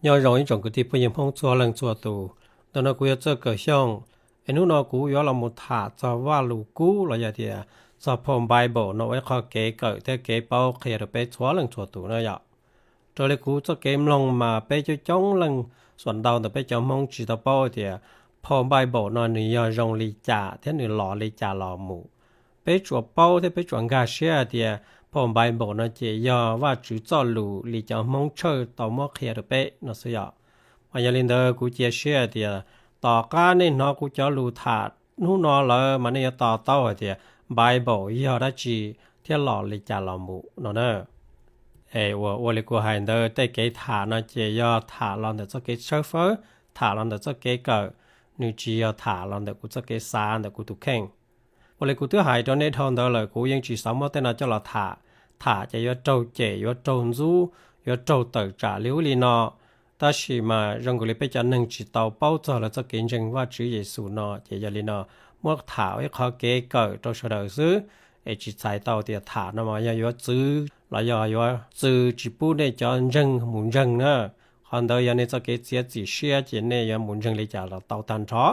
Nyob zoo ib tsoom kwv tij phooj ywg Hmoob txhua leej txhua tus. Ntawm no kuv yog Txawj Kawm Xyooj, es hnub no kuv yuav los mus tham txog Vaj Lus Kub los yog tias txog phau Bible no ua ib qho kev kawm thiab kev paub qhia rau peb txhua leej txhua tus na yom. Raws li kuv txoj kev mloog mas peb coob coob leej, xuam ntau ntawm peb cov Hmoob tsis tau paub tias phau Bible no nws yog zoo li cas thiab nws los li cas los mus. Peb tsuas paub thiab peb tsuas nkag siab hais tias phau Bible no ces yog Vajtswv txoj lus li cov Hmoob tshawj tau muab qhia rau peb no xwb yom. Mas yog li ntawd kuv cia siab hais tias tom qab nej hnov kuv cov lus tham hnub no lawm mas nej yuav to taub hais tias Bible yog dab tsi thiab los li cas los mus no na. Es uas ua li kuv hais ntawd, tej kev tham no ces yog tham los ntawm txoj kev tshawb fawb, tham los ntawm txoj kev kawm, nws tsis yog tham los ntawm kuv txoj kev xav ntawm kuv tus kheej. Ua li kuv twb hais rau nej dhau ntawd lawm, kuv yeej tsis xav muab tej no coj los tham. Tham ces yuav raug cem, yuav raug ntxub, yuav raug tawm tsam li ub li no. Tab sis mas zoo nkaus li peb cov neeg tsis tau paub txog lawv txoj kev ntseeg Vajtswv Yexus no ces yog li no muab tham ua ib qho kev kawm rau sawv daws xwb, es tsis txhais tau tias tham no mas yog yuav txwv los yog yuav txwv tsis pub nej cov ntseeg mus ntseeg na. Qhov ntawd yog nej txoj kev txiav txim siab ces nej yuav mus ntseeg li cas los tau tag nrho.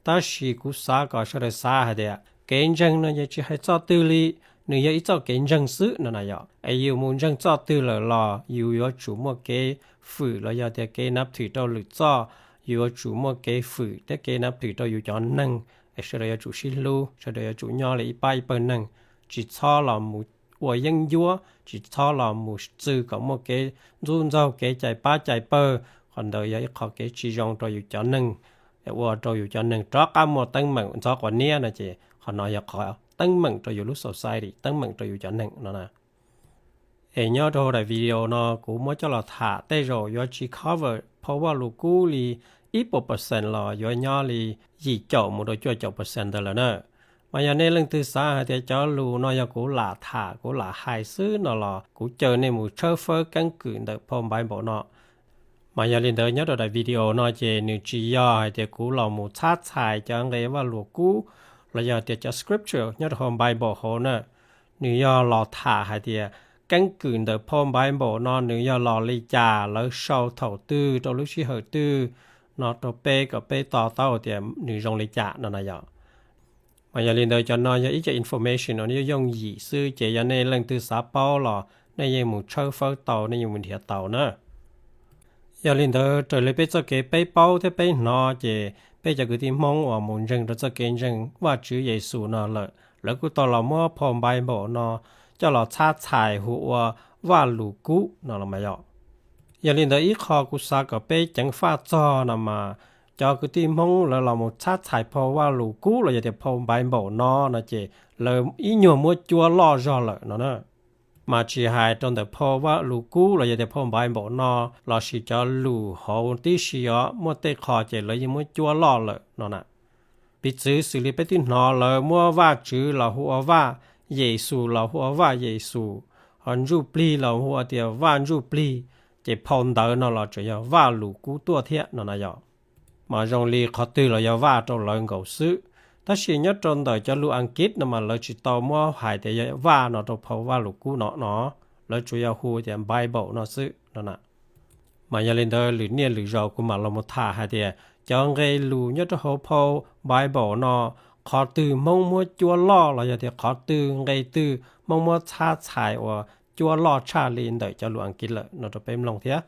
Tab sis kuv xav kom sawv daws xav hais tias kev ntseeg no yeej tsis hais txoj twg li, nws yog ib txoj kev ntseeg xwb no na yom. Es yus mus ntseeg txoj twg lawm los yus yuav tsum muaj kev fwm los yog tias kev nab thwm rau lwm txoj, yus yuav tsum muaj kev fwm thiab kev nab thwm rau yus cov neeg, es sawv daws yuav tsum sib hlub, sawv daws yuav tsum nyob li ib pab ib pawg neeg, tsis txhob los mus ua yeeb ncuab, tsis txhob los mus txwv kom muaj kev ntxub ntxaug, kev cais pab cais pawg. Qhov ntawd yog ib qho kev tsis zoo rau yus cov neeg, ua rau yus cov neeg rov qab muaj teeb meem ntxhov quav niab no ces qhov no yog qhov teeb meem rau yus lub society, teeb meem rau yus cov neeg no na. Es nyob rau hauv daim video no kuv muab coj los tham tej zaum yuav tsis cover phau Vaj Lus Kub li ib puas percent los yuav nyob li yim caum mus rau cuaj caum percent ntawd lawm na. Mas yog nej leej twg xav hais tias cov lus no yog kuv lam tham kuv lam hais xwb no los kuv caw nej mus tshawb fawb keeb kwm ntawm phau Bible no. Mas yog li ntawd nyob rau daim video no ces nws tsis yog hais tias kuv los mus txhab txhais cov nqe Vaj Lus Kub los yog tias cov scripture nyob rau hauv Bible hauv na. Nws yog los tham hais tias keeb kwm ntawm phau Bible no nws yog los li cas, lawv sau thaum twg rau lub sij hawm twg no rau peb kom peb to taub tias nws zoo li cas no na yom. Mas yog li ntawd cov no yog ib co information uas yooj yooj yim xwb ces yog nej leej twg xav paub los nej yeej mus tshawb fawb tau, nej yeej mus nrhiav tau na. Yog li ntawd raws li peb txoj kev peb paub thiab peb hnov ces peb cov kwv tij Hmoob uas mus ntseeg rau txoj kev ntseeg Vajtswv Yexus no lawm, lawv kuj tau los muab phau Bible no coj los txhab txhais hu ua Vaj Lus Kub no los mas yom. Yog li ntawd ib qho kuv xav kom peb ceev faj txog no mas cov kwv tij Hmoob lawv los mus txhab txhais phau Vaj Lus Kub los yog tias phau Bible no no ces lawv ib nyuag muab cuab loj zog lawm no na. Mas tsis hais rau ntawm phau Vaj Lus Kub los yog tias phau Bible no lossis cov lus hauv tib si os, muaj tej qho ces lawv yeej muab cuab loj lawm no na. Piv txwv xws li peb twb hnov lawv muab Vajtswv los hu ua Vaj, Yexus los hu ua Vaj Yexus, ho Ntsuj Plig los hu ua tias Vaj Ntsuj Plig, ces phau ntawv no los tseem yog Vaj Lus Kub tuaj thiab no na yom. Mas zoo li qhov twg los yog Vaj rau lawv nkaus xwb. Tab sis nyob rau ntawm cov lus Askiv no mas lawv tsis tau muab hais tias yog Vaj no rau phau Vaj Lus Kub no no, lawv tsuas yog hu tias Bible no xwb no na. Mas yog li ntawd lwm niaj lwm zaus kuv mam los mus tham hais tias cov nqe lus nyob rau hauv phau Bible no, qhov twg Hmoob muab cuab loj los yog tias qhov twg nqe twg Hmoob muab txhab txhais uas cuab loj tshaj li ntawm cov lus Askiv lawm no rau peb mloog thiab.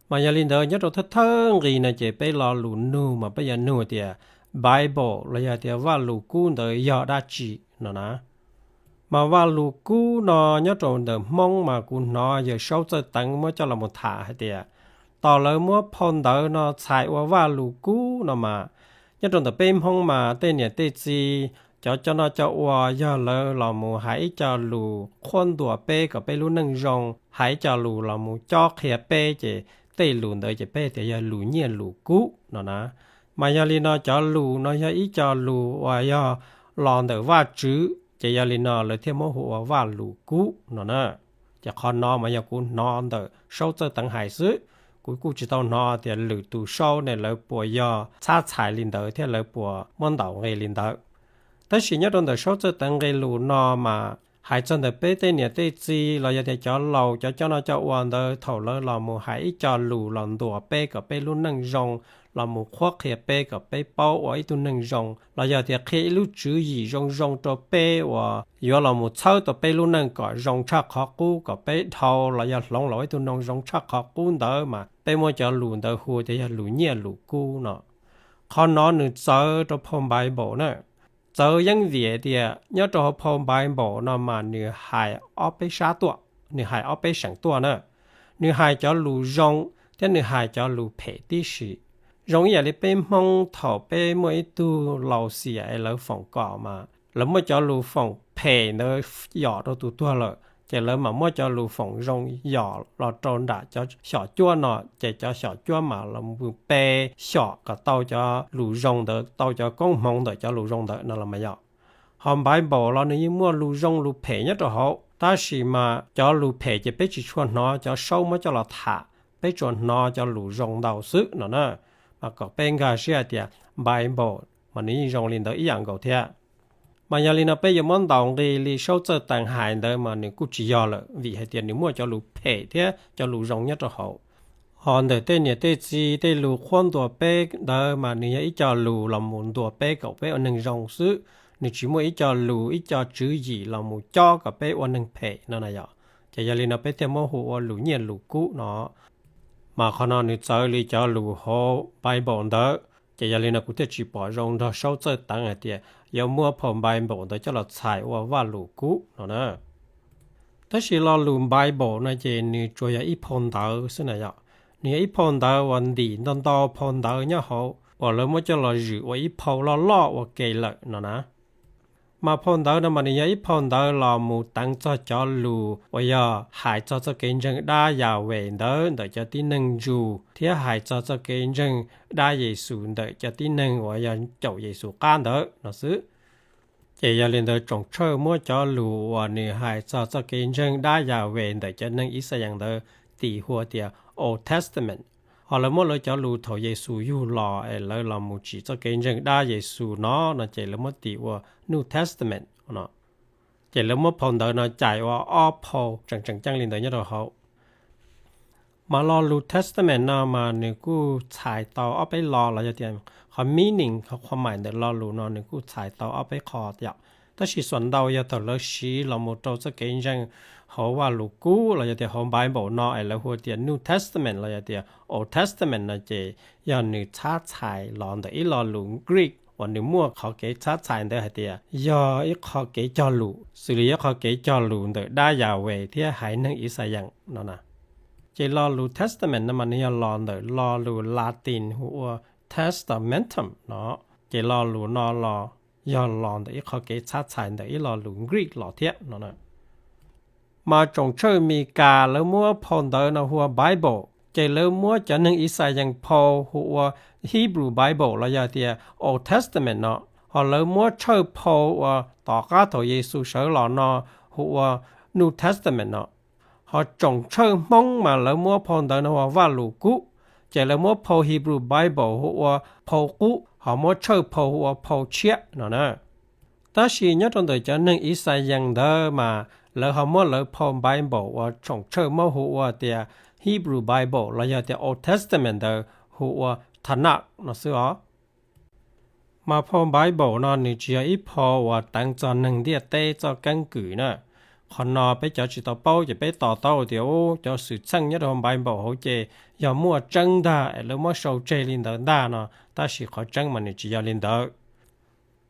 Mas yog li ntawd nyob rau thawj thawj nqi no ces peb lo lus nug mas peb yuav nug tias Bible los yog tias Vaj Lus Kub ntawd yog dab tsi no na. Mas Vaj Lus Kub no nyob rau ntawm Hmoob mas kuv hnov Yawm Saub Txawj Teev muab coj los mus tham hais tias tos lawv muab phau ntawv no txhais ua Vaj Lus Kub no mas nyob rau ntawm peb Hmoob mas tej niam tej txiv cov coj noj coj ua yog lawv los mus hais ib co lus qhuab ntuas peb kom peb lub neej zoo, hais ib co lus los mus cob qhia peb ces tej lus ntawd ces peb tias yog lus nyiaj lus kub no na. Mas yog li no cov lus no yog ib co lus uas yog los ntawm Vajtswv ces yog li no lawv thiaj muab hu ua Vaj Lus Kub no na. Ces qhov no mas yog kuv hnov ntawm Saub Txawj Teev hais xwb, kuv kuj tsis tau hnov tias lwm tus Saub ne lawv puas yog txhab txhais li ntawd thiab lawv puas muab ntaus nqe li ntawd. Tab sis nyob rau ntawm Saub Txawj Teev nqe lus no mas Hais txog ntawm peb tej niam tej txiv los yog tias cov laus cov coj noj coj ua ntawd, thaum lawv los mus hais ib co lus los ntuas peb kom peb lub neej zoo, los mus qhuab qhia peb kom peb paub ua ib tug neeg zoo, los yog tias qhia ib lub tswv yim zoo zoo rau peb uas yuav los mus txhawb tau peb lub neej kom zoo tshaj qhov qub, kom peb dhau los yog hloov los ua ib tug neeg zoo tshaj qhov qub ntawd mas peb muab cov lus ntawd hu tias yog lus nyiaj lus kub no. Qhov no nws txawv rau phau Bible na. Txawv yeeb vim tias nyob rau hauv phau Bible no mas nws hais ob peb sab tuaj, nws hais ob peb seem tuaj na. Nws hais cov lus zoo thiab nws hais cov lus phem tib si. Zoo ib yam li peb Hmoob thaum peb muaj ib tug laus xiam es lawv foom kom mas lawv muab cov lus foom phem ntawd yom rau tus tuag lawm, ces lawv mam muab cov lus foom zoo yom los rau nram cov xyom cuab no, ces cov xyom cuab mam los pe xyom kom tau cov lus zoo ntawd, tau cov koob hmoov ntawm cov lus zoo ntawd no los mas yom. Ho Bible los nws yeej muaj lus zoo lus phem nyob rau hauv, tab sis mas cov lus phem ces peb tsis tshua hnov cov saub muab coj los tham, peb tsuas hnov cov lus zoo ntau xwb no na. Mas kom peb nkag siab hais tias Bible mas nws yeej zoo li ntawd ib yam nkaus thiab. Mas yog li no peb yuav muab ntaus nqi li Saub Txawj Teev hais ntawd mas nws kuj tsis yog lawm, vim hais tias nws muaj cov lus phem thiab cov lus zoo nyob rau hauv. Ho ntawm tej niam tej txiv tej lus qhuab ntuas peb ntawd mas nws yog ib co lus los mus ntuas peb kom peb ua neeg zoo xwb, nws tsis muaj ib co lus ib co tswv yim los mus cob kom peb ua neeg phem no na yom. Ces yog li no peb thiaj muab hu ua lus nyiaj lus kub no. Mas qhov no nws txawv li cov lus hauv Bible ntawd, ces yog li no kuv thiaj tsis pom zoo nrog Saub Txawj Teev hais tias yuav muab phau Bible ntawd coj los txhais ua Vajluskub no na. Tab sis lo lus Bible no ces nws tsuas yog ib phau ntawv xwb na yom. Nws yog ib phau ntawv uas ntim ntau ntau phau ntawv nyob hauv uas lawv muab coj los zwm ua ib phau loj loj ua ke lawm no na. Mas phau ntawv no mas nws yog ib phau ntawv los mus teev txog cov lus uas yog hais txog txoj kev ntseeg dab Yahweh ntawd ntawm cov tib neeg Jew thiab hais txog txoj kev ntseeg dab Yexus ntawm cov tib neeg uas yog caum Yexus qab ntawd no xwb. Ces yog li ntawd tsoom tshawj muab cov lus uas nws hais txog txoj kev ntseeg dab Yahweh ntawm cov neeg Yixalayees ntawd tis hu tias Old Testament. Ho lawv muab lawv cov lus thaum Yexus yug los es lawv los mus tsim txoj kev ntseeg dab Yexus no no ces lawv muab tis ua New Testament no. Ces lawv muab phau ntawv no cais ua ob phau tseem tseem ceeb li ntawd nyob rau hauv. Mas lo lus Testament no mas nws kuj txhais tau ob peb lo los yog tias qhov meaning, qhov qhuam maim ntawm lo lus no nws kuj txhais tau ob peb qho yom. Tab sis xuam ntau yog thaum lawv siv los mus rau txoj kev ntseeg hauv Vajluskub los yog tias hauv Bible no es lawv hu tias New Testament los yog tias Old Testament no ces yog nws txhab txhais los ntawm ib lo lus Greek uas nws muaj qhov kev txhab txhais ntawd hais tias yog ib qho kev cog lus, xws li yog qhov kev cog lus ntawm dab Yahweh thiab haiv neeg Yixalayees no na. Ces lo lus Testament no mas nws yog los ntawm lo lus Latin hu ua Testamentum no, ces lo lus no los yog los ntawm ib qho kev txhab txhais ntawm ib lo lus Greek los thiab no. Mas tsoom tshawj Mes Kas lawv muab phau ntawv no hu ua Bible, ces lawv muab cov neeg Yixalayees phau hu ua Hebrew Bible los yog tias Old Testament no, ho lawv muab tshawj phau uas tom qab thaum Yexus sawv los no hu ua New Testament no. Ho tsoom tshawj Hmoob mas lawv muab phau ntawv no hu ua Vajluskub, ces lawv muab phau Hebrew Bible hu ua phau qub, ho muab tshawj phau hu ua phau tshiab no na. Tab sis nyob rau ntawm cov neeg Yixalayees ntawd mas lawv ho muab lawv phau Bible uas tsoom tshawj Hmoob hu ua tias Hebrew Bible los yog tias Old Testament ntawd hu ua Tanakh no xwb os. Mas phau Bible no nws tsis yog ib phau uas teev txog neeg ntiaj teb txoj keeb kwm na. Qhov no peb cov tsis tau paub ces peb to taub tias cov xwm txheej nyob rau Bible hauv ces yog muaj tseeb ntag es lawv muab sau tseg li ntawd ntag no, tab sis qhov tseeb mas nws tsis yog li ntawd.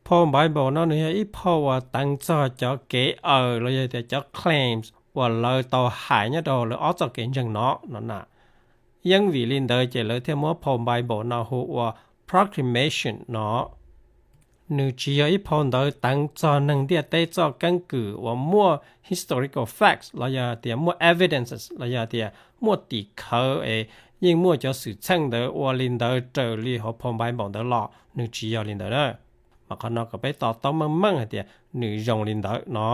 Phau Bible no nws yog ib phau uas teev txog cov kev aws los yog tias cov claims uas lawv tau hais nyob rau lawv ob txoj kev ntseeg no no na. Yeeb vim li ntawd ces lawv thiaj muab phau Bible no hu ua proclamation no. Nws tsis yog ib phau ntawv teev txog neeg ntiaj teb txoj keeb kwm uas muaj historical facts los yog tias muaj evidences los yog tias muaj tim khawv es yeej muaj cov xwm txheej ntawd ua li ntawd raws li hauv phau Bible ntawd los, nws tsis yog li ntawd na. Mas qhov no kom peb to taub meej meej hais tias nws zoo li ntawd no.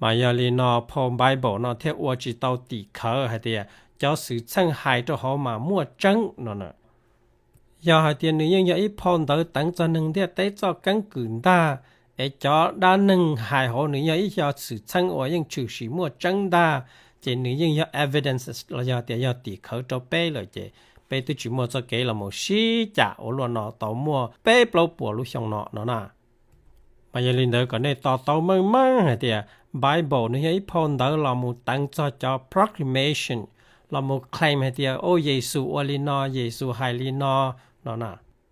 Mas yog li no phau Bible no thiaj ua tsis tau tim khawv hais tias cov xwm txheej hais rau hauv mas muaj tseeb no na. Yog hais tias nws yeej yog ib phau ntawv teev txog neeg ntiaj teb txoj keeb kwm ntag, Es cov dab neeg hais hauv nws yog ib co xwm txheej uas yeej tshwm sim muaj tseeb ntag, ces nws yeej yog evidence los yog tias yog tim khawv rau peb lawm ces peb twb tsis muaj txoj kev los mus sib cam ua luaj no tau muaj peb plaub puas lub xyoo no no na. Mas yog li ntawd kom nej to taub meej meej hais tias Bible nws yog ib phau ntawv los mus teev txog cov proclamation, los mus claim hais tias, o, Yexus ua li no, Yexus hais li no no na.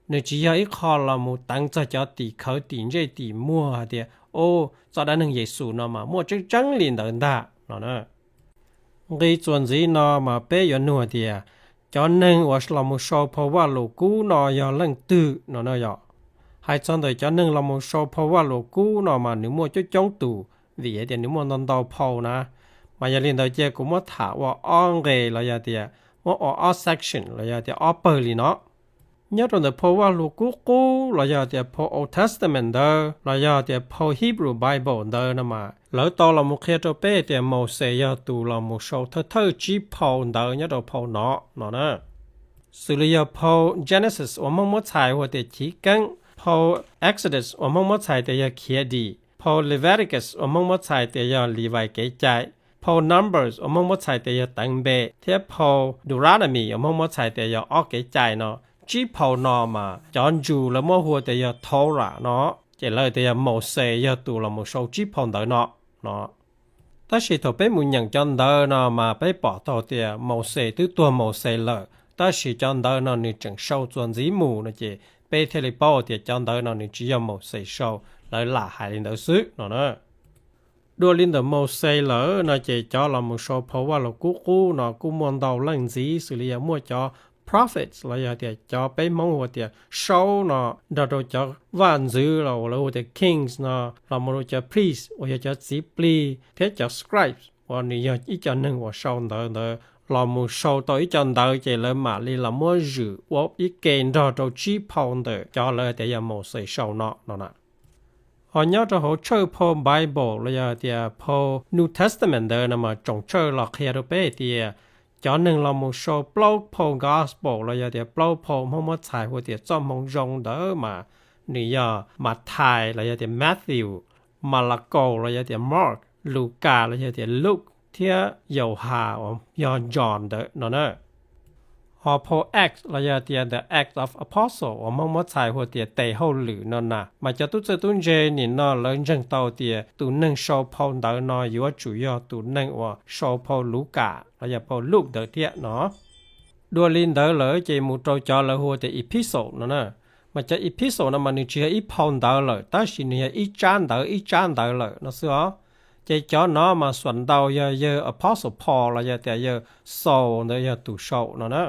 Nws tsis yog ib qho los mus teev txog cov tim khawv tim ntsej tim muag hais tias, o, txoj dab neeg Yexus no mas muaj tseeb tseeb li ntawd ntag no na. Nqi txuas ntxiv no mas peb yuav nug tias, cov neeg uas los mus sau phau Vajluskub no yog leej twg no na yom? Hais txog ntawm cov neeg los mus sau phau Vajluskub no mas nws muaj coob coob tus, vim hais tias nws muaj ntau ntau phau na. Mas yog li ntawd cia kuv muab tham ua ob nqe los yog tias muab ua ob section los yog tias ob pawg li no. Nyob rau ntawm phau Vajluskub Qub los yog tias phau Old Testament ntawd los yog tias phau Hebrew Bible ntawd no mas lawv tau los mus qhia rau peb tias Mauxes yog tus los mus sau thawj thawj tsib phau ntawv nyob rau phau no no na. Xws li yog phau Genesis uas Hmoob muab txhais hu tias Chiv Keeb, phau Exodus uas Hmoob muab txhais tias yog Khiav Dim, phau Leviticus uas Hmoob muab txhais tias yog Livais Kev Cai, phau Numbers uas Hmoob muab txhais tias yog Teev Npe, thiab phau Deuteronomy uas Hmoob muab txhais tias yog Ob Kev Cai no. Tsib phau no mas cov Jew lawv muab hu tias yog Torah no, ces lawv tias yog Mauxes yog tus los mus sau tsib phau ntawv no no. Tab sis thaum peb mus nyeem cov ntawv no mas peb pom tau tias Mauxes twb tuag Mauxes lawm, tab sis cov ntawv no nws tseem sau txuas ntxiv mus no ces peb thiaj li paub tias cov ntawv no nws tsis yog Mauxes sau, lawv lam hais li ntawd xwb no na. Dua li ntawm Mauxes lawm no ces cov los mus sau phau Vajluskub Qub no kuj muaj ntau leej ntxiv, xws li yog muaj cov prophets los yog tias cov peb Hmoob hu tias saub no, nrog rau cov vaj ntxwv los uas lawv hu tias kings no, los mus rau cov priest uas yog cov txiv plig thiab cov scribes uas nws yog ib co neeg uas sau ntawv ntawd los mus sau tau ib co ntawv ces lawv mam li los muab zwm ua ib ke nrog rau tsib phau ntawm cov lawv tias yog Mauxes sau no no na. Ho nyob rau hauv tshawj phau Bible los yog tias phau New Testament ntawd no mas tsoom tshawj los qhia rau peb hais tias cov neeg los mus sau plaub phau Gospel los yog tias plaub phau Hmoob muab txhais hu tias txoj hmoo zoo ntawd mas nws yog Mathais los yog tias Matthew, Malakaus los yog tias Mark, Lukas los yog tias Luke, thiab Yauhas uas yog John ntawd no na. Ho phau Acts los yog tias The Acts of Apostles uas Hmoob muab txhais hu tias Tes Hauj Lwm no na, mas cov tub txawj tub ntse nim no lawv ntseeg tau tias tus neeg sau phau ntawv no yuav tsum yog tus neeg uas sau phau Lukas los yog phau Luke ntawd thiab no. Dua li ntawd lawm ces mus rau cov lawv hu tias epistle no na. Mas cov epistle no mas nws tsis yog ib phau ntawv lawm, tab sis nws yog ib tsab ntawv ib tsab ntawv lawm no xwb os. Ces cov no mas xuam ntau yog yawg Apostle Paul los yog tias yawg Saul ntawd yog tus sau no na.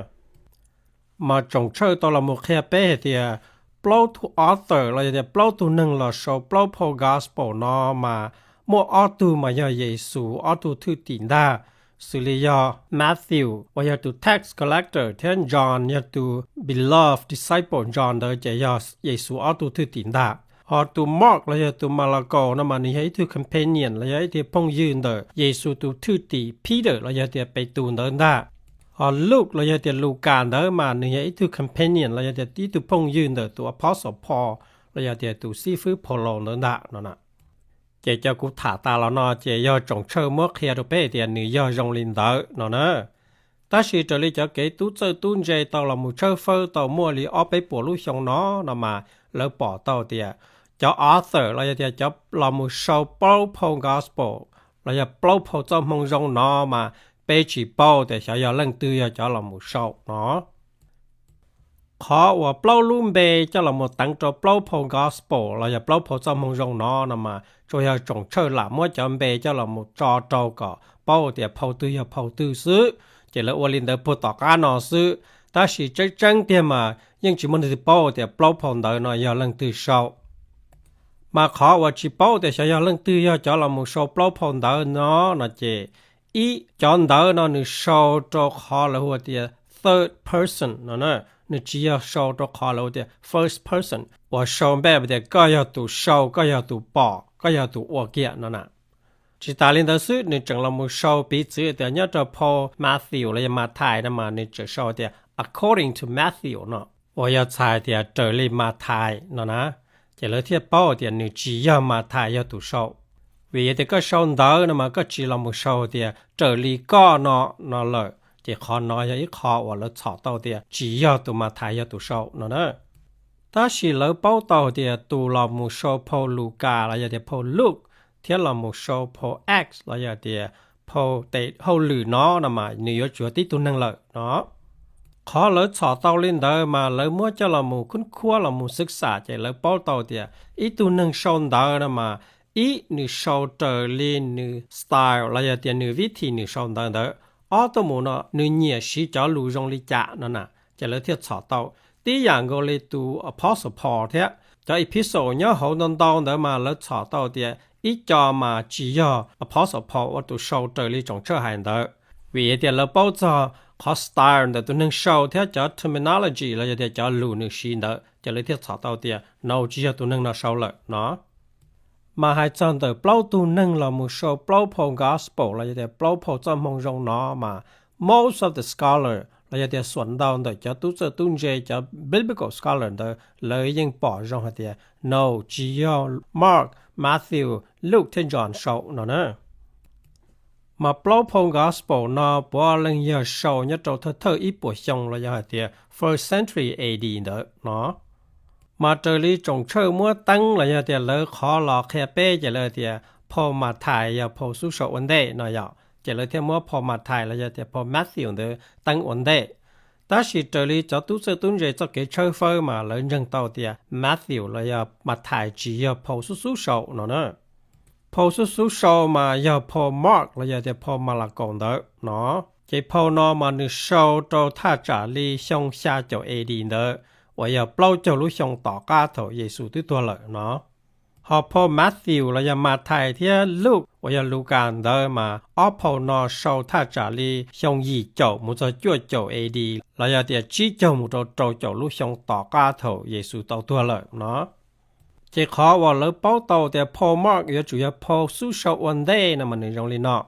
Mas tsoom tshawj tau los mus qhia peb hais tias plaub tug author los yog tias plaub tug neeg los sau plaub phau Gospel no mas muaj ob tug mas yog Yexus ob tug thwj tim ntag, xws li yog Matthew uas yog tus tax collector thiab John yog tus beloved disciple John ntawd ces yog Yexus ob tug thwj tim ntag. Ho tus Mark los yog tus Malakaus no mas nws yog ib tug companion los yog ib tug phooj ywg ntawm Yexus tus thwj tim Peter los yog tias Petus ntawd ntag. Ho Luke los yog tias Lukas ntawd mas nws yog ib tug companion los yog tias ib tug phooj ywg ntawm tus Apostle Paul los yog tias tus xib fwb Paulus ntawd ntag no na. Ces cov kuv tham tas los no ces yog tsoom tshawj muab qhia rau peb tias nws yog zoo li ntawd no na. Tab sis raws li cov kev tub txawj tub ntse tau los mus tshawb fawb tau muaj li ob peb puas lub xyoo no no mas lawv pom tau tias cov author los yog tias cov los mus sau plaub phau Gospel los yog plaub phau txoj hmoo zoo no mas peb tsis paub tias xyov yog leej twg yog cov los mus sau no. Qhov uas plaub lub npe coj los mus teev rau plaub phau Gospel los yog plaub phau txoj hmoo zoo no no mas tsuas yog tsoom tshawj lam muab cov npe coj los mus tso rau kom paub tias phau twg yog phau twg xwb, ces lawv ua li ntawd puag tom qab no xwb. Tab sis tseeb tseeb tiag mas yeej tsis muaj leej twg paub tias plaub phau ntawv no yog leej twg sau. Mas qhov uas tsis paub tias xyov yog leej twg yog cov los mus sau plaub phau ntawv no no ces ib, cov ntawv no nws sau rau qhov lawv hu tias third person no na, nws tsis yog sau rau qhov lawv hu tias first person uas sau npe tias koj yog tus sau, koj yog tus pom, koj yog tus ua kiag no na. Tsis tas li ntawd xwb, nws tseem los mus sau piv txwv tias nyob rau phau Matthew los yog Mathais no mas nws tseem sau tias according to Matthew no, uas yog txhais tias raws li Mathais no na. Ces lawv thiaj paub tias nws tsis yog Mathais yog tus sau. Vim yog tias koj sau ntawv no mas koj tsis los mus sau tias raws li koj no no lawm, ces qhov no yog ib qho uas lawv txhom tau tias tsis yog tus Mathais yog tus sau no na. Tab sis lawv paub tau tias tus los mus sau phau Lukas los yog tias phau Luke thiab los mus sau phau Acts los yog tias phau tes hauj lwm no no mas nws yuav tsum yog tib tug neeg lawm no. Qhov lawv txhom tau li ntawd mas lawv muab coj los mus khub khuab los mus xwv xam ces lawv paub tau tias ib tug neeg sau ntawv no mas ib, nws sau raws li nws style los yog tias nws vib thim nws sau ntawv ntawd. Ob, tuaj mus no nws nyiam siv cov lus zoo li cas no na, ces lawv thiaj txhom tau. Tib yam nkaus li tus Apostle Paul thiab cov epistle nyob hauv ntau ntau ntawd mas lawv txhom tau tias ib co mas tsis yog Apostle Paul ua tus sau raws li tsoom txhawj hais ntawd, vim tias lawv paub txog qhov style ntawm tus neeg sau thiab cov terminology los yog tias cov lus nws siv ntawd ces lawv thiaj txhom tau tias no tsis yog tus neeg no sau lawm no. Mas hais txog ntawm plaub tug neeg los mus sau plaub phau gospel los yog tias plaub phau txoj hmoo zoo no mas most of the scholar los yog tias xuam ntau ntawm cov tub txawj tub ntse cov biblical scholar ntawd lawv yeej pom zoo hais tias no tsis yog Mark, Matthew, Luke thiab John sau no na. Mas plaub phau gospel no puav leej yog sau nyob rau thawj thawj ib puas xyoo los yog hais tias first century A D ntawd no. Mas raws li tsoom txhawj muab teeb los yog tias lawv qhov los qhia peb ces lawv tias phau Mathais yog phau xub sau ua ntej no yom, ces lawv thiaj muab phau Mathais los yog tias phau Matthew ntawd teeb ua ntej. Tab sis raws li cov tub txawj tub ntse txoj kev tshawb fawb mas lawv ntseeg tau tias Matthew los yog Mathais tsis yog phau xub xub sau no na. Phau xub xub sau mas yog phau Mark los yog tias phau Malakaus ntawd no. Ces phau no mas nws sau rau thaj tsam li xyoo xya caum A D ntawd, uas yog plaub caug lub xyoo tom qab thaum Yexus twb tuag lawm no. Ho phau Matthew los yog Mathais thiab Luke uas yog Lukas ntawd mas ob phau no sau thaj tsam li xyoo yim caum mus txog cuaj caum A D los yog tias tsib caug mus rau rau caum lub xyoo tom qab thaum Yexus tau tuag lawm no. Ces qhov uas lawv paub tau tias phau Mark yuav tsum yog phau xub sau ua ntej no mas nws zoo li no.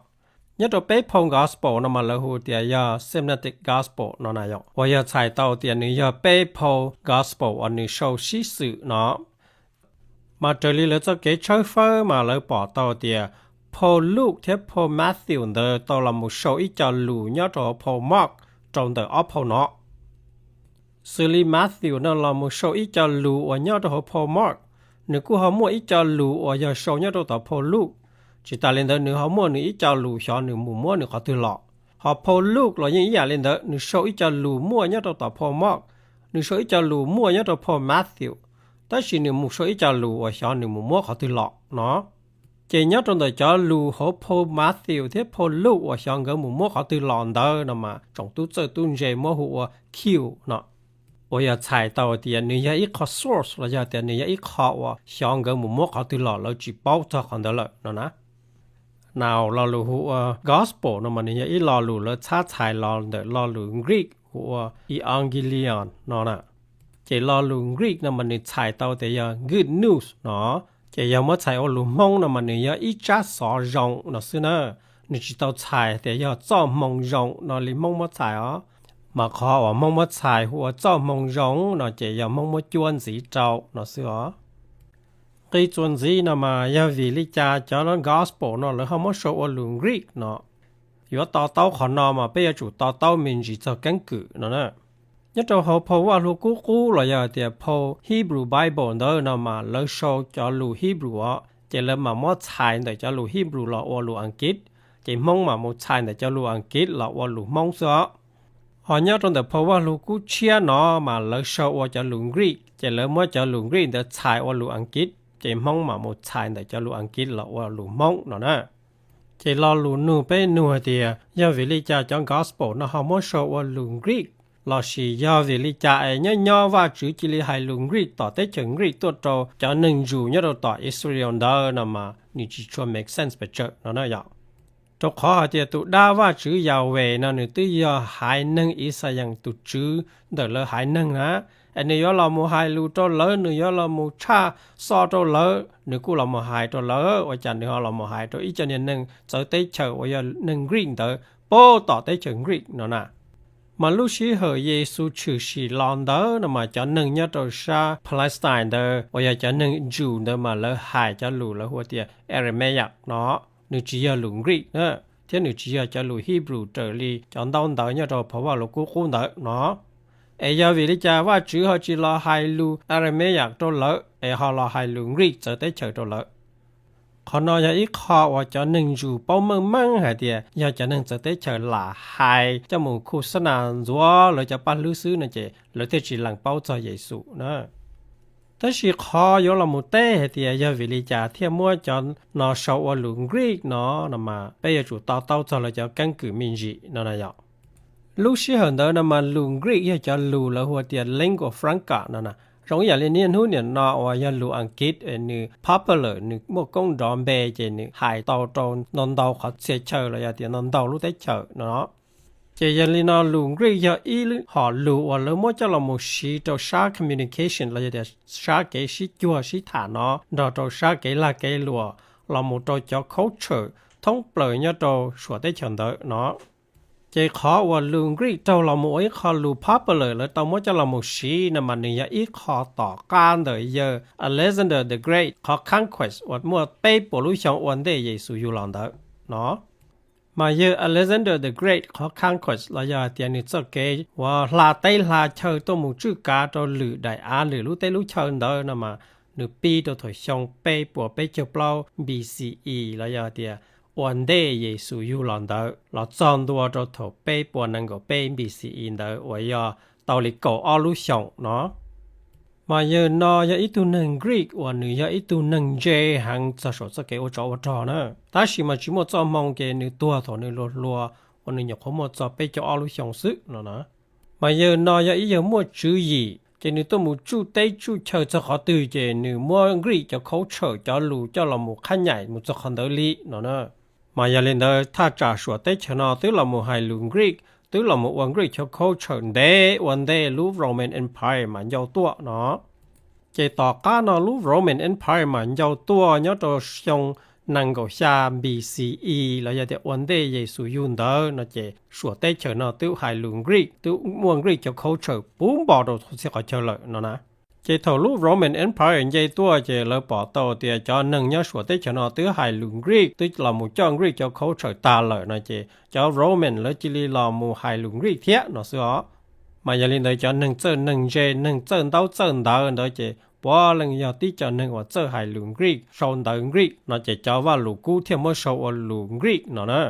Nyob rau peb phau gospel no mas lawv hu tias yog synoptic gospel no na yom, uas yog txhais tau tias nws yog peb phau gospel uas nws sau sib xws no. Mas raws li lawv txoj kev tshawb fawb mas lawv pom tau tias phau Luke thiab phau Matthew ntawd tau los mus sau ib co lus nyob rau hauv phau Mark rau ntawm ob phau no. Xws li Matthew no los mus sau ib co lus uas nyob rau hauv phau Mark, nws kuj ho muaj ib co lus uas yog sau nyob rau tom phau Luke. Tsis tas li ntawd nws ho muaj nws ib co lus xyov nws mus muab nws qhov twg los. Ho phau Luke los yeej ib yam li ntawd, nws sau ib co lus muaj nyob rau tom phau Mark, nws sau ib co lus muaj nyob rau phau Matthew, tab sis nws mus sau ib co lus uas xyov nws mus muab qhov twg los no. Ces nyob rau ntawm cov lus hauv phau Matthew thiab phau Luke uas xyov nkawd mus muab qhov twg los ntawd no mas tsoom tub txawj tub ntse muab hu ua Q no, uas yog txhais tau tias nws yog ib qho source los yog tias nws yog ib qho uas xyov nkawd mus muab qhov twg los lawv tsis paub txog qhov ntawd lawm no na. Nau lo lus hu ua gospel no mas nws yog ib lo lus lawv txhab txhais los ntawm lo lus Greek hu ua euangelion no na. Ces lo lus Greek no mas nws txhais tau tias yog good news no. Ces yog muab txhais ua lus Hmoob no mas nws yog ib tsab xov zoo no xwb na. Nws tsis tau txhais tias yog txoj hmoo zoo no li Hmoob muab txhais os. Mas qhov uas Hmoob muab txhais hu ua txoj hmoo zoo no ces yog Hmoob muab cuab ntxiv rau no xwb os. Nqi txuas ntxiv no mas yog vim li cas cov gospel no lawv ho muab sau ua lus Greek no? Yuav to taub qhov no mas peb yuav tsum to taub me ntsis txog keeb kwm no na. Nyob rau hauv phau Vaj Lug Kub Qub los yog tias phau Hebrew Bible ntawd no mas lawv sau cov lus Hebrew os, ces lawv mam muab txhais ntawm cov lus Hebrew los ua lus Askiv, ces Hmoob mam mus txhais ntawm cov lus Askiv los ua lus Hmoob xwb os. Ho nyob rau ntawm phau Vaj Lug Kub Tshiab no mas lawv sau ua cov lus Greek, ces lawv muab cov lus Greek ntawd txhais ua lus Askiv, ces Hmoob mam mus txhais ntawm cov lus Askiv los ua lus Hmoob no na. Ces lo lus nug peb nug hais tias yog vim li cas cov gospel no ho muab sau ua lus Greek, lossis yog vim li cas es nyob nyob Vajtswv cia li hais lus Greek tom teb chaws Greek tuaj rau cov neeg Jew nyob rau tom Israel ntawd no mas nws tsis tshua make sense pes tsawg no na yom. Rau qhov hais tias tus dab Vajtswv Yahweh no nws twb yog haiv neeg Yixalayees tus Tswv ntawm lawv haiv neeg na, es nws yuav los mus hais lus rau lawv, nws yuav los mus tshaj xoj rau lawv, nws kuj los mus hais rau lawv, ua cas nws ho los mus hais rau ib co niag neeg txawv teb chaws uas yog neeg Greek ntawd puag tom teb chaws Greek no na? Mas lub sij hawm Yexus tshwm sim los ntawd no mas cov neeg nyob rau sab Palestine ntawd uas yog cov neeg Jew ntawd mas lawv hais cov lus lawv hu tias Aramaic no, nws tsis yog lus Greek na, thiab nws tsis yog cov lus Hebrew raws li cov ntaub ntawv nyob rau phau Vaj Lus Kub Qub ntawd no. Es yog vim li cas Vajtswv ho tsis los hais lus Aramaic rau lawv es ho los hais lus Greek txawv teb chaws rau lawv? Qhov no yog ib qho uas cov neeg Jew paub meej meej hais tias yog cov neeg txawv teb chaws lam hais coj mus khu xab nas ntxuav lawv cov paj hlwb xwb no ces lawv thiaj tsis lees paub txog Yexus na. Tab sis qhov yuav los mus teb hais tias yog vim li cas thiaj muab cov no sau ua lus Greek no no mas peb yuav tsum to taub txog lawv cov keeb kwm me ntsis no na yom. Lub sij hawm ntawd no mas lus Greek yog cov lus lawv hu tias lingua franca no na. Zoo ib yam li niaj hnub nim no uas yog lus Askiv es nws popular, nws muaj koob nrov npe ces nws hais tau rau ntau ntau qhov txhia chaw los yog tias ntau ntau lub teb chaws no. Ces yog li no lus Greek yog ib hom lus uas lawv muab coj los mus siv rau sab communication los yog tias sab kev sib cuag sib tham no nrog rau sab kev lag kev luam los mus rau cov culture thoob plaws nyob rau suam teb chaws ntawd no. Ces qhov uas lus Greek raug los mus ua ib qho lus popular lawv tau muab coj los mus siv no mas nws yog ib qho tom qab ntawm yawg Alexander the Great qhov conquest uas muaj peb puas lub xyoo ua ntej Yexus yug los ntawd no. Mas yawg Alexander the Great qhov conquest los yog hais tias nws txoj kev uas hla teb hla chaw tuaj mus tswj kav rau lwm daim av lwm lub teb lub chaw ntawd no mas nws pib rau thaum xyoo peb puas peb caug plaub B C E los yog hais tias ua ntej Yexus yug los ntawd los txog ntua rau thaum peb puas nees nkaum peb B C E ntawd uas yog tau li kaum ob lub xyoos no. Mas yawg no yog ib tug neeg Greek uas nws yog ib tug neeg ntse heev txog saum txoj kev ua tsov ua rog na, tab sis mas tsis muaj txoj hmoo ces nws tuag thaum nws hluas hluas uas nws nyuam qhuav muaj txog peb caug ob lub xyoos xwb no na. Mas yawg no yog ib yawg muaj tswv yim ces nws tuaj mus tsuj teb tsuj chaw txog qhov twg ces nws muab Greek cov culture cov lus coj los mus qhab nyaim mus txog qhov ntawd li no na. Mas yog li ntawd thaj tsam suam teb chaws no twb los mus hais lus Greek, twb los mus ua Greek cov culture ntev ua ntej lub Roman Empire mas ncau tuaj no. Ces tom qab no lub Roman Empire mas ncau tuaj nyob rau xyoo nees nkaum xya B C E los yog tias ua ntej Yexus yug ntawd no ces suam teb chaws no twb hais lus Greek, twb muaj Greek cov culture puv npo rau txhua txhia qhov chaw lawm no na. Ces thaum lub Roman Empire nce tuaj ces lawv pom tau tias cov neeg nyob suam teb chaws no twb hais lus Greek, twb los mus coj Greek cov culture tag lawm no ces cov Roman lawv cia li los mus hais lus Greek thiab no xwb os. Mas yog li ntawd cov neeg txawj neeg ntse neeg txawj ntaub txawj ntawv ntawd ces puav leej yog tib co neeg uas txawj hais lus Greek, sau ntawv Greek no ces cov Vaj Lus Kub thiaj muab sau ua lus Greek no na.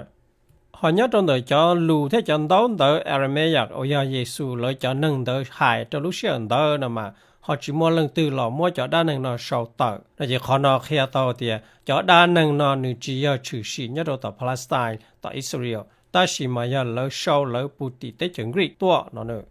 Ho nyob rau ntawm cov lus thiab cov ntaub ntawv Aramaic uas yog Yexus lawv cov neeg ntawd hais rau lub sij hawm ntawd no mas ho tsis muaj leej twg los muab cov dab neeg no sau tawm no ces qhov no qhia tau tias cov dab neeg no nws tsis yog tshwm sim nyob rau tom Palestine tom Israel, tab sis mas yog lawv sau lawv puag tim teb chaws Greek tuaj no.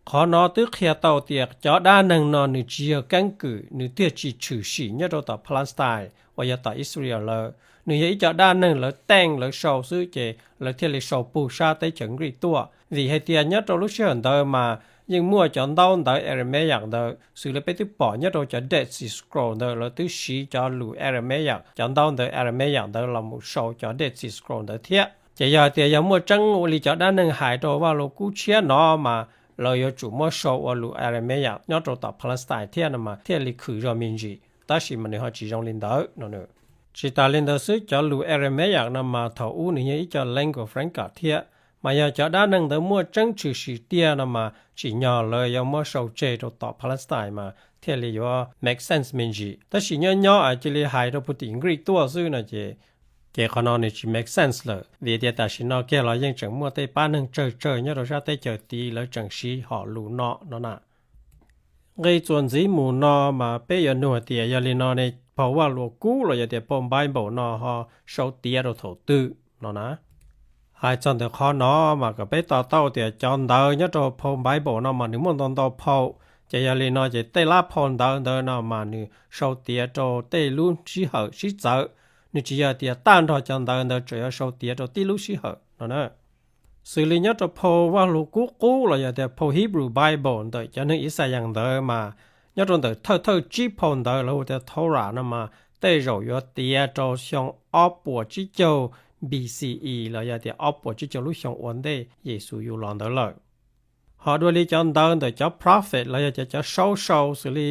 Qhov no twb qhia tau tias cov dab neeg no nws tsis yog keeb kwm, nws thiaj tsis tshwm sim nyob rau tom Palestine uas yog tom Israel lawm. Nws yog ib co dab neeg lawv teej lawv sau xwb ces lawv thiaj li sau puag sab teb chaws Greek tuaj. Vim hais tias nyob rau lub sij hawm ntawd mas yeej muaj cov ntaub ntawv Aramaic ntawd, xws li peb twb pom nyob rau cov Dead Sea Scrolls ntawd lawv twb siv cov lus Aramaic, cov ntaub ntawv Aramaic ntawd los mus sau cov Dead Sea Scrolls ntawd thiab. Ces yog hais tias yog muaj tseeb ua li cov dab neeg hais rau Vaj Lus Kub Tshiab no mas lawv yuav tsum muab sau ua lus Aramaic nyob rau tom Palestine thiab no mas thiaj li khwm zog me ntsis, tab sis mas nws ho tsis zoo li ntawd no. Tsis tas li ntawd xwb, cov lus Aramaic no mas thaum ub nws yog ib co lingua franca thiab, mas yog cov dab neeg ntawd muaj tseeb tshwm sim tiag no mas tsim nyog lawv yuav muab sau tseg rau tom Palestine mas thiaj li yuav make sense me ntsis. Tab sis nyob nyob cia li hais rau puag tim Greek tuaj xwb no ces, ces qhov no nws tsis make sense lawm, vim tias tam sim no kiag los yeej tseem muaj tej pab neeg tsawg tsawg nyob rau sab teb chaws tid lawv tseem siv hom lus no no na. Nqe txuas ntxiv mus no mas peb yuav nug tias yog li no ne, phau Vaj Lus Kub los yog tias phau Bible no ho sau tiav rau thaum twg no na. Hais txog ntawm qhov no mas kom peb to taub tias cov ntawv nyob rau phau Bible no mas nws muaj ntau ntau phau, ces yog li no ces tej lab phau ntawv ntawd no mas nws sau tiav rau tej lub sij hawm sib txawv, nws tsis yog tias tag nrho cov ntawv ntawd tseem yuav sau tiav rau tib lub sij hawm no na. Xws li nyob rau phau Vaj Lus Kub Qub los yog tias phau Hebrew Bible ntawm cov neeg Ixayees ntawd mas nyob rau ntawm thawj thawj tsib phau ntawv lawv hu tias Torah no mas tej zaum yuav tiav rau xyoo ob puas tsib caug B C E los yog tias ob puas tsib caug lub xyoo ua ntej Yexus yug los ntawd lawm. Ho dua li cov ntawv ntawm cov prophet los yog cov, cov saub sau xws li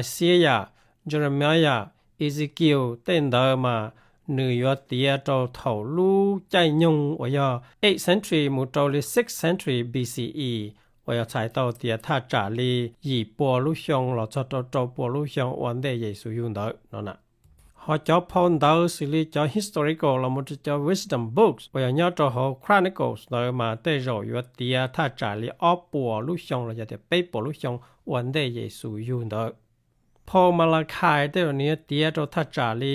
Isaiah, Jeremiah, Ezekiel tej ntawd mas nws yuav tiav rau thaum lub caij nyoog uas yog eighth century mus rau li sixth century B C E, uas yog txhais tau tias thaj tsam li yim puas lub xyoo los txog rau rau puas lub xyoo ua ntej Yexus yug ntawd no na. Ho cov phau ntawv xws li cov historical los mus rau cov wisdom books uas yog nyob rau hauv Chronicles ntawd mas tej zaum yuav tiav thaj tsam li ob puas lub xyoo los yog tias peb puas lub xyoo ua ntej Yexus yug ntawd. Phau Malakhais tej zaum nws yuav tiav rau thaj tsam li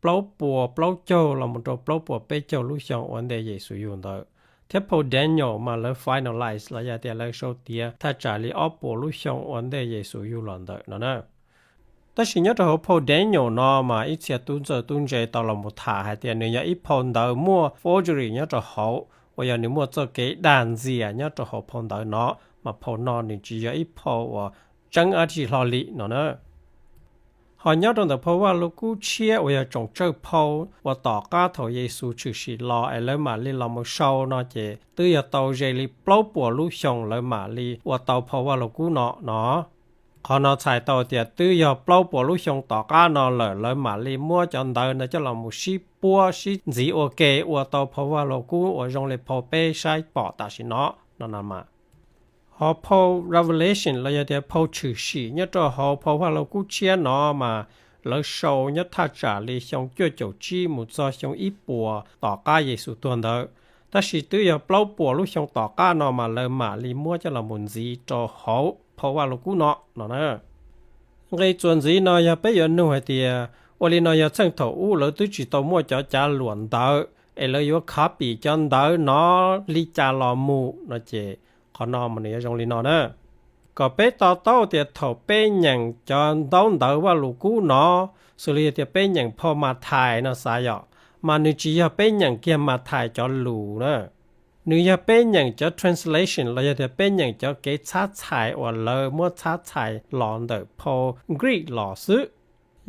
plaub puas plaub caug los mus rau plaub puas peb caug lub xyoo ua ntej Yexus yug ntawd. Thiab phau Daniel mas lawv finalize los yog tias lawv sau tiav thaj tsam li ob puas lub xyoo ua ntej Yexus yug los ntawd no na. Tab sis nyob rau hauv phau Daniel no mas ib txhia tub ntxawg tub ntse tau los mus tham hais tias nws yog ib phau ntawv muaj forgery nyob rau hauv, uas yog nws muaj txoj kev dag ntxias nyob rau hauv phau ntawv no, mas phau no nws tsis yog ib phau uas tseeb dab tsi hlo li no na. Ho nyob rau ntawm phau Vaj Lug Kub Tshiab uas yog tsoom tsawj phau uas tom qab thaum Yexus tshwm sim los es lawv mam li los mus sau no ces twb yog tau ze li plaub puas lub xyoo lawv mam li ua tau phau Vaj Lug Kub no no. Qhov no txhais tau tias twb yog plaub puas lub xyoo tom qab no lawm lawv mam li muab cov ntawv ntawd coj los mus sib puab sib ntxiv ua ke ua tau phau Vaj Lug Kub uas zoo li phau peb saib pom tam sim no no no mas. Ho phau Revelation los yog tias phau tshwm sim nyob rau hauv phau Vaj Lug Kub Tshiab no mas lawv sau nyob thaj tsam li xyoo cuaj caum tsib mus txog xyoo ib puas tom qab Yexus tuag ntawd. Tab sis twb yog plaub puas lub xyoo tom qab no mas lawv mam li muab coj los mus ntxiv rau hauv phau Vaj Lug Kub no no na. Nqe txuas ntxiv no yog peb yuav nug hais tias ua li no yog txheej thaum ub lawv twb tsis tau muaj cov cav luam ntawv es lawv yuav copy cov ntawv no li cas los mus no ces qhov no mas nws yuav zoo li no na. Kom peb to taub tias thaum peb nyeem cov ntaub ntawv Vaj Lug Kub no, xws li tias peb nyeem phau Mathais no xav yom, mas nws tsis yog peb nyeem kiag Mathais cov lus na. Nws yog peb nyeem cov translation los yog tias peb nyeem cov kev txhab txhais uas lawv muab txhab txhais los ntawm phau Greek los xwb.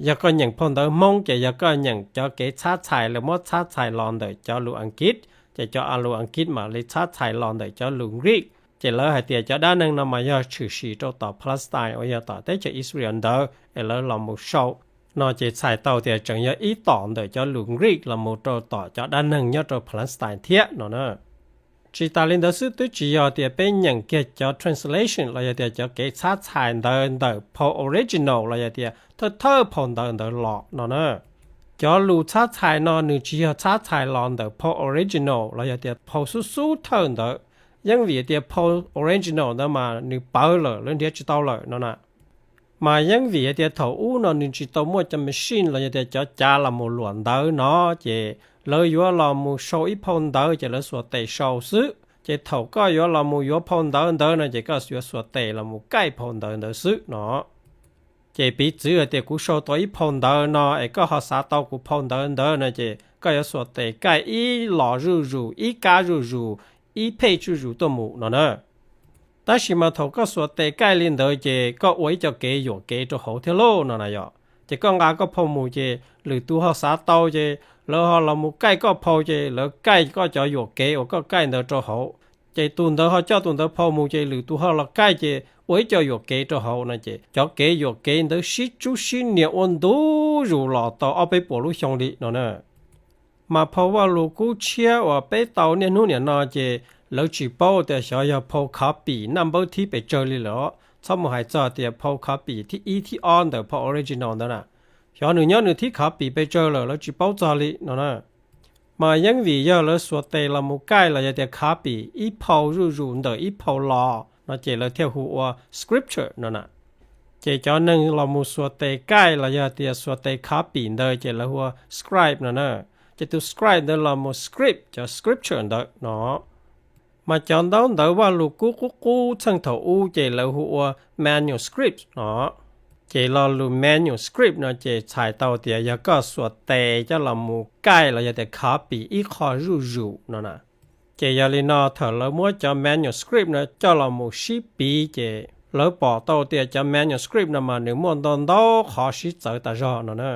Yog koj nyeem phau ntawv Hmoob ces yog koj nyeem cov kev txhab txhais lawv muab txhab txhais los ntawm cov lus Askiv, ces cov lus Askiv mam li txhab txhais los ntawm cov lus Greek. Ces lawv hais tias cov dab neeg no mas yog tshwm sim rau tom Palestine uas yog tom teb chaws Israel ntawd es lawv los mus sau no ces txhais tau tias tseem yog ib tom ntawm cov lus Greek los mus rau tom cov dab neeg nyob rau Palestine thiab no na. Tsis tas li ntawd xwb, twb tsis yog tias peb nyeem kiag cov translation los yog tias cov kev txhab txhais ntawd ntawm phau original los yog tias thawj thawj phau ntawv ntawd los no na. Cov lus txhab txhais no nws tsis yog txhab txhais los ntawm phau original los yog tias phau xub xub thawj ntawd. Yeej vim tias phau original ntawd mas nws pawv lawm, lawv nrhiav tsis tau lawm no na. Mas yeej vim hais tias thaum ub no nws tsis tau muaj cov machine los yog tias cov cav los mus luam ntawv no, ces lawv yuav los mus sau ib phau ntawv ces lawv xuas tes sau xwb. Ces thaum koj yuav los mus yuav phau ntawv ntawd no ces koj yuav xuas tes los mus kaij phau ntawv ntawd xwb no. Ces piv txwv hais tias kuv sau tau ib phau ntawv no es koj ho xav tau kuv phau ntawv ntawd no ces koj yuav xuas tes kaij ib los zuj zus, ib kab zuj zus, ib phej zuj zus tuaj mus no na. Tab sis mas thaum koj xuas tes kaij li ntawd ces koj ua ib co kev yuam kev rau hauv thiab lauj no na yom. Ces koj nqa koj phau mus ces lwm tus ho xav tau ces lawv ho los mus kaij koj phau ces lawv kaij koj cov yuam kev uas koj kaij ntawd rau hauv. Ces tus ntawd ho coj tus ntawd phau mus ces lwm tus ho los kaij ces ua ib co yuam kev rau hauv no ces cov kev yuam kev ntawd sib tsub sib nias ua ntu zus los tau ob peb puas lub xyoo li no na. Mas phau Vaj Lug Kub Tshiab uas peb tau niaj hnub niam no ces lawv tsis paub tias xyov yog phau copy naj npawb thib pes tsawg li lawm, txhob mus hais txog tias phau copy thib ib thib ob ntawm phau original ntawd na. Xyov nws nyob nws thib copy pes tsawg lawm lawv tsis paub txog li no na. Mas yeej vim yog lawv xuas tes los mus kaij los yog tias copy ib phau zuj zus ntawm ib phau los no ces lawv thiaj hu ua scripture no na. Ces cov neeg los mus xuas tes kaij los yog tias xuas tes copy ntawd ces lawv hu ua scribe no na. Ces tus scribe ntawd los mus script cov scripture ntawd no. Mas cov ntaub ntawv Vaj Lug Kub qub qub txheej thaum ub ces lawv hu ua manuscript no. Ces lo lus manuscript no ces txhais tau tias yog koj xuas tes coj los mus kaij los yog tias copy ib qho zuj zus no na. Ces yog li no thaum lawv muab cov manuscript no coj los mus sib piv ces lawv pom tau tias cov manuscript no mas nws muaj ntau ntau qhov sib txawv tas zog no na.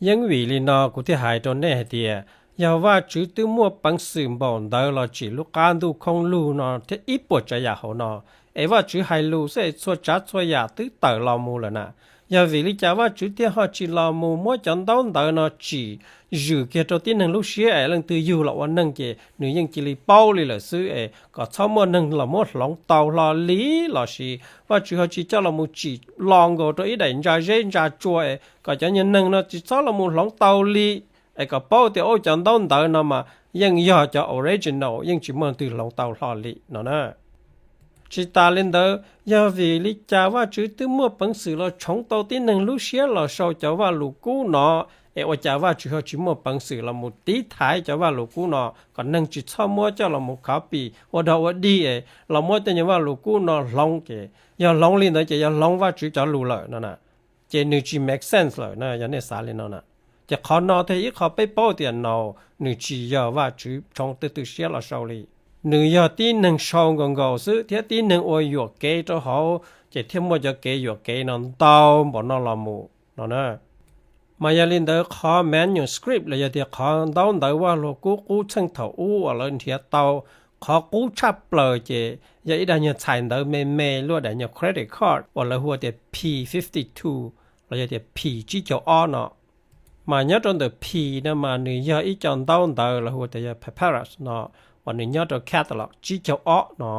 Yeej vim li no kuv thiaj hais rau nej hais tias Yog Vajtswv twb muaj peev xwm npaum ntawd los tsim lub qab ntuj khoob lug no thiab ib puas tsav yam hauv no, es Vajtswv hais lus xwb es txhua tsav txhua yam twb tawm los mus lawm na. Yog vim li cas Vajtswv thiaj ho tsis los mus muab cov ntaub ntawv no tsim zwm kiag rau tib neeg lub siab es leej twg yug los ua neeg ces nws yeej cia li paub li lawm xwb es kom txhob muaj neeg los muab hloov tau hlo li, los sis Vajtswv ho tsis coj los mus tsim los nkaus rau ib daim ntsa zeb ntsa tsua es kom cov nyuag neeg no tsis txhob los mus hloov tau li, es kom paub tias ua cov ntaub ntawv no mas yeej yog cov original, yeej tsis muaj twg hloov tau hlo li no na. Tsis tas li ntawd, yog vim li cas Vajtswv twb muaj peev xwm los tshoov tau tib neeg lub siab los sau cov Vajluskub no, es ua cas Vajtswv ho tsis muaj peev xwm los mus tiv thaiv cov Vajluskub no kom neeg tsis txhob muab coj los mus copy ua dog ua dig es los muab tej nyuag Vajluskub no hloov, ces yog hloov li ntawd ces yog hloov Vajtswv cov lus lawm no na. Ces nws tsis make sense lawm na, yog nej xav li no na. Ces qhov no thiaj ib qho peb paub tias no, nws tsis yog Vajtswv tshoov tej tug siab los sau li. Nws yog tib neeg sau nkaus nkaus xwb thiab tib neeg ua yuam kev rau hauv, ces thiaj muaj cov kev yuam kev no ntau npaum no los mus no na. Mas yog li ntawd qhov manuscript los yog tias qhov ntaub ntawv Vajluskub qub txheej thaum ub uas lawv nrhiav tau, qhov qub tshaj plaws ces yog ib daim nyuag txhais ntawv me me luaj daim nyuag credit card uas lawv hu tias P fifty two los yog tias P tsib caug ob no. Mas nyob rau ntawm P no mas nws yog ib co ntaub ntawv lawv hu tias yog papyrus no, uas nws nyob rau catalog tsib caug ob no.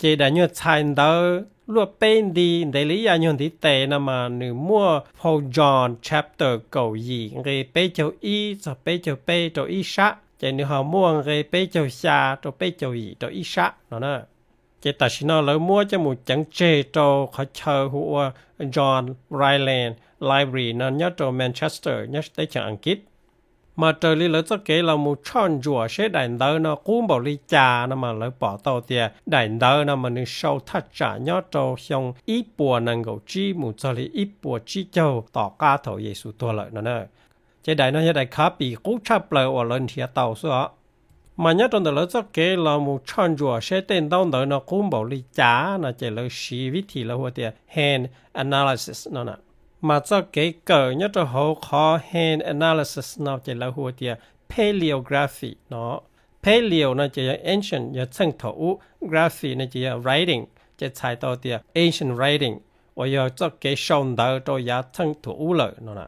Ces daim nyuag txhais ntawv luaj peb nti ntev li ib yam nyuag ntiv tes no mas nws muaj phau John chapter kaum yim nqe peb caug ib txog peb caug peb rau ib sab, ces nws ho muaj nqe peb caug xya rau peb caug yim rau ib sab no na. Ces tam sim no lawv muab coj mus ceev tseg rau qhov chaw hu ua John Rylands Library no nyob rau Manchester nyob teb chaws Askiv. Mas raws li lawv txoj kev los mus tshoj ntsuam seb daim ntawv no qub npaum li cas no mas lawv pom tau tias daim ntawv no mas nws sau thaj tsam nyob rau xyoo ib puas nees nkaum tsib mus txog li ib puas tsib caug tom qab thaum Yexus tuag lawm no na. Ces daim no yog daim copy qub tshaj plaws uas lawv nrhiav tau xwb os. Mas nyob rau ntawm lawv txoj kev los mus tshoj ntsuam seb tej ntaub ntawv no qub npaum li cas no ces lawv siv vib thim lawv hu tias hand analysis no na. Mas txoj kev kawm nyob rau hauv qhov hand analysis no ces lawv hu tias paleography no. Paleo no ces yog ancient, yog txheej thaum ub, graphy no ces yog writing, ces txhais tau tias ancient writing uas yog txoj kev sau ntawv rau yav txheej thaum ub lawm no na.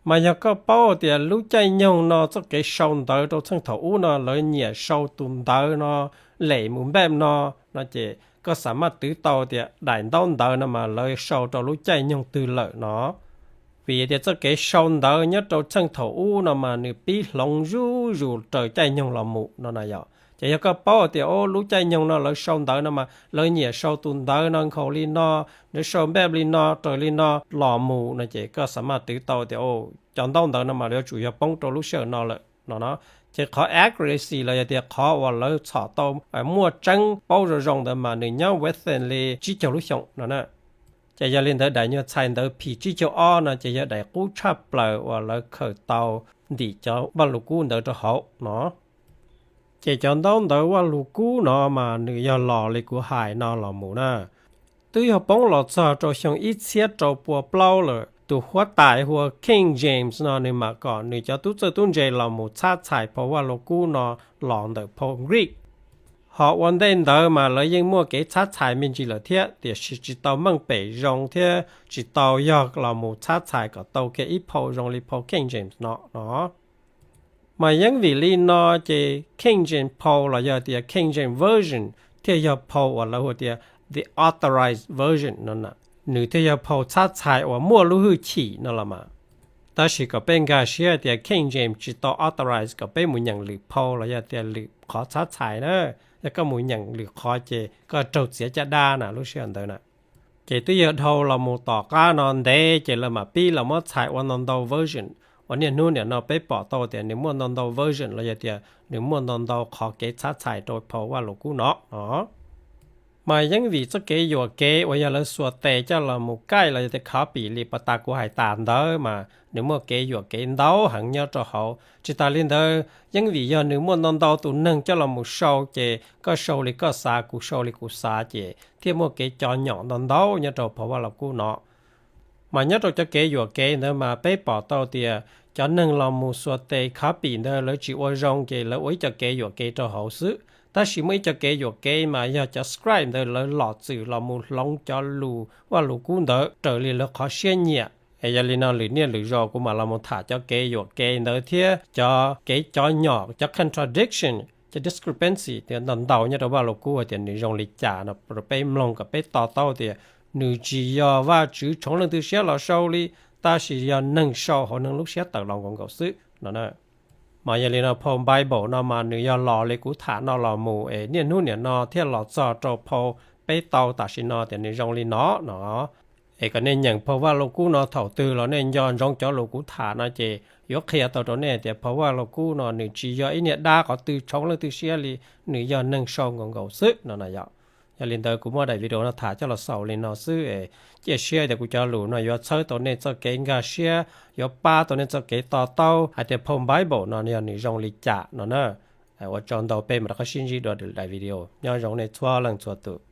Mas yog koj paub tias lub caij nyoog no txoj kev sau ntawv rau txheej thaum ub no lawv nyiam sau tus ntawv no lem mus npaj no, no ces koj xam maj twv tau tias daim ntaub ntawv no mas lawv sau rau lub caij nyoog twg lawm no. Vim tias txoj kev sau ntawv nyob rau txheej thaum ub no mas nws pib hloov zuj zus raws caij nyoog los mus no na yom. Ces yog koj paub tias lub caij nyoog no lawv sau ntawv no mas lawv nyiam sau tus ntawv no nkhaus li no, lawv sau npaj li no raws li no los mus no ces koj xam maj twv tau tias cov ntaub ntawv no mas yuav tsum yog poob rau lub sij hawm no lawm no no. Ces qhov accuracy los yog tias qhov uas lawv txhom tau muaj tseeb paub zoo zoo ntawd mas nws nyob within li tsib caug lub xyoo no na. Ces yog li ntawd daim nyuag txhais ntawv P tsib caug ob no ces yog daim qub tshaj plaws uas lawv khaws tau ntim cov Vajluskub ntawd rau hauv no. Ces cov ntaub ntawv Vajluskub no mas nws yog los li kuv hais no los mus na. Twb yog poob los txog rau xyoo ib txhiab rau pua plaub lawm, tus huab tais hu ua King James no nws mam kom nws cov tub txawj tub ntse los mus txhab txhais phau Vajluskub no los ntawm phau Greek. Ho ua ntej ntawd mas lawv yeej muaj kev txhab txhais me ntsis lawm thiab, tiam sis tsis tau meej pem zoo thiab tsis tau yog los mus txhab txhais kom tau kiag ib phau zoo li phau King James no no. Mas yeej vim li no ces King James phau los yog tias King James Version thiaj yog phau uas lawv hu tias the authorized version no na. Nws thiaj yog phau txhab txhais uas muaj lub hwj chim no los mas. Tab sis kom peb nkag siab tias King James tsis tau authorize kom peb mus nyeem lwm phau los yog tias lwm qhov txhab txhais na. Yog koj mus nyeem lwm qhov ces koj raug txiav caj dab na lub sij hawm ntawd na. Ces twb yog dhau los mus tom qab no ntev ces lawv mam pib los muab txhais ua ntau ntau version, uas niaj hnub niam no peb pom tau tias nws muaj ntau ntau version los yog tias nws muaj ntau ntau qhov kev txhab txhais rau phau Vajluskub no no. Mas yeej vim txoj kev yuam kev uas yog lawv xuas tes coj los mus kaij los yog tias copy li pas tas kuv hais tas ntawd mas nws muaj kev yuam kev ntau heev nyob rau hauv. Tsis tas li ntawd yeej vim yog nws muaj ntau ntau tus neeg coj los mus sau, ces koj sau li koj xav, kuv sau li kuv xav, ces thiaj muaj kev cov nyom ntau ntau nyob rau phau Vajluskub no. Mas nyob rau cov kev yuam kev ntawd mas peb pom tau tias cov neeg los mus xuas tes copy ntawd lawv tsis ua zoo ces lawv ua ib co kev yuam kev rau hauv xwb. Tab sis muaj ib co kev yuam kev mas yog cov scribe ntawd lawv los txwm los mus hloov cov lus Vajluskub ntawd raws li lawv qhov siab nyiam. Es yog li no lwm niaj lwm zaus kuv mam los mus tham cov kev yuam kev ntawd thiab cov kev cov nyom, cov contradiction, cov discrepancy tias ntau ntau nyob rau Vajluskub hais tias nws zoo li cas no rau peb mloog kom peb to taub tias nws tsis yog Vajtswv tshooj leej twg siab los sau li, tab sis yog neeg sau hauv neeg lub siab tawm los nkaus nkaus xwb no na. Mas yog li no phau Bible no mas nws yog los li kuv tham no los mus es niaj hnub niam no thiaj los txog rau phau peb tau tam sim no tias nws zoo li no no. Es kom nej nyeem phau Vajluskub no thaum twg los nej nco ntsoov cov lus kuv tham no ces yuav qhia tau rau nej tias phau Vajluskub no nws tsis yog ib niag dab qhov twg tshooj leej twg siab li, nws yog neeg sau nkaus nkaus xwb no na yom. Yog li ntawd kuv muab daim video no tham coj los xaus li no xwb es cia siab tias kuv cov lus no yuav txhawb tau nej txoj kev nkag siab, yuav pab tau nej txoj kev to taub hais tias phau Bible no yog nws zoo li cas no na. Ua tsaug ntau, peb mam rov qab sib ntsib dua daim video. Nyob zoo nej txhua leej txhua tus.